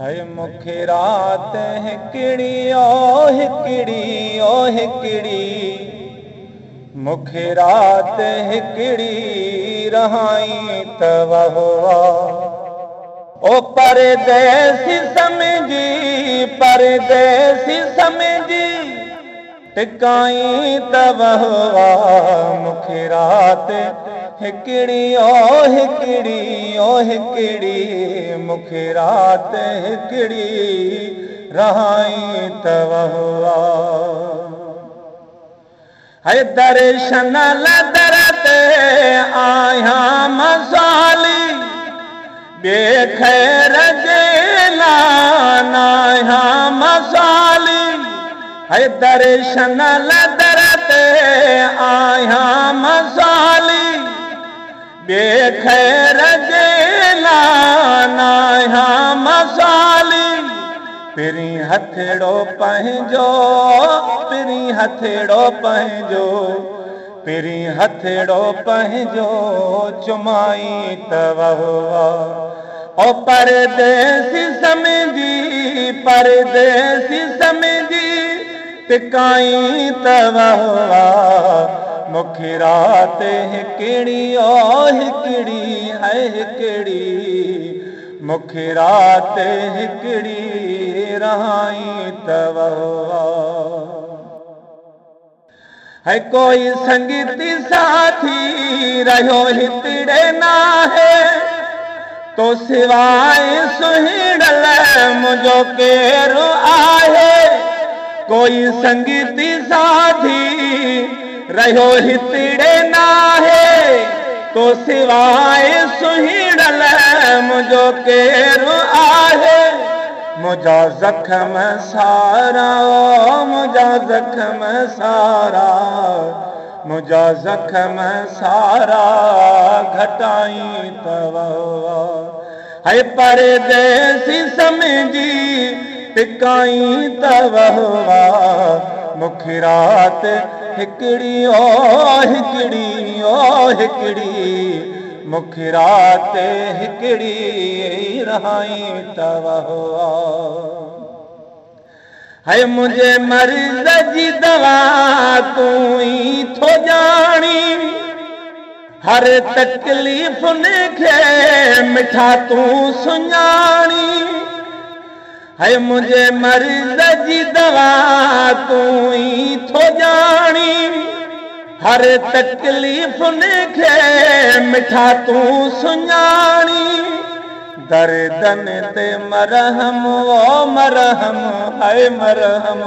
है मूंखे राति हिकिड़ी ओ हिकिड़ी ओ हिकिड़ी मूंखे राति हिकिड़ी रहाई त वाह ओ परदेसी सम्झी परदेसी सम्झी टिकाई त वाह मूंखे राति हिकिड़ी ओ हिकिड़ी ओ हिकिड़ी मूंखे राति हिकिड़ी रहाई त वाह है दर्शन दर ते आहियाँ मसाली ॿिए ख़ैर जे लाइ आहियाँ मसाली है दर्शन दर ते आहियाँ मसाली ॿिए ख़ैर जे लाइ आहियाँ मसाली पहिरीं हथड़ो पंहिंजो पहिरीं हथड़ो पंहिंजो पहिरीं हथड़ो पंहिंजो चुमाई त वाह ओ परदेसी सम्झी परदेसी सम्झी टिकाई त वाह मूंखे राति हिकिड़ी ओ हिकिड़ी है हिकिड़ी मूंखे राति हिकिड़ी रहाई त वाह है कोई संगीती साथी रहियो हितिड़े नाहे तो सिवाय सुहिड़ल मुंहिंजो केरु आहे। कोई संगीती साथी रहियो हितिड़े नाहे तो सिवाय सुहिड़ल मुंहिंजो केरु आहे। मुंहिंजा ज़ख़म सारा मुंहिंजा ज़ख़म सारा मुंहिंजा ज़ख़म सारा घटाई त वाह है परदेसी सम्झी टिकाई त वाह मूंखे राति हिकिड़ी ओ हिकिड़ी ओ हिकिड़ी मूंखे राति हिकिड़ी रहाई त वाह है मुंहिंजे मर्ज़ जी दवा तूं ई थो ॼाणी हर तकलीफ़ुनि खे मिठा तूं सुञाणी। है मुंहिंजे मर्ज़ जी दवा तूं ई थो ॼाणी हर तकलीफ़ुनि खे मिठा तूं सुञाणी। दर्दनि ते मरहम ओ मरहम है मरहम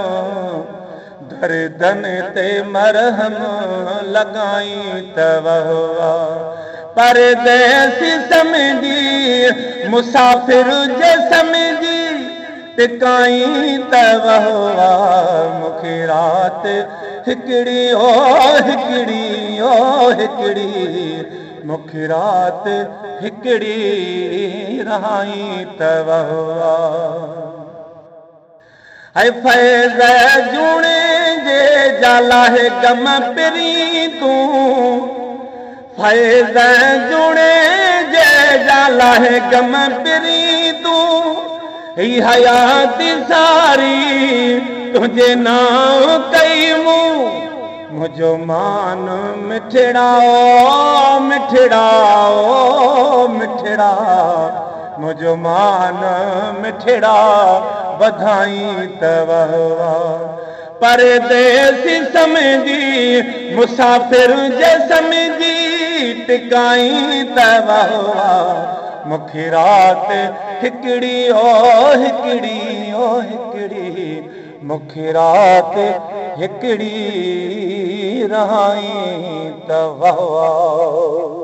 दर्दनि ते मरहम लॻाई त वाह परदेसी सम्झी मुसाफ़िर जे सम्झी टिकाई त वाह मूंखे राति हिकिड़ी ओ हिकिड़ी ओ हिकिड़ी मूंखे राति हिकिड़ी रहाई त वाह है फैज़ जुणे जे जाला है गम पिरी तूं फैज़ जुणे जे जाला है गम पिरी तूं ही हयाती सारी तुंहिंजे नाम कई मूं मुंहिंजो मान मिठड़ा ओ मिठड़ा ओ मिठड़ा मुंहिंजो मान मिठड़ा वधाई त वाह परदेसी सम्झी मुसाफ़िर जे सम्झी टिकाई त वाह मूंखे राति हिकिड़ी ओ हिकिड़ी ओ हिकिड़ी मूंखे राति हिकिड़ी रहाई त वाह।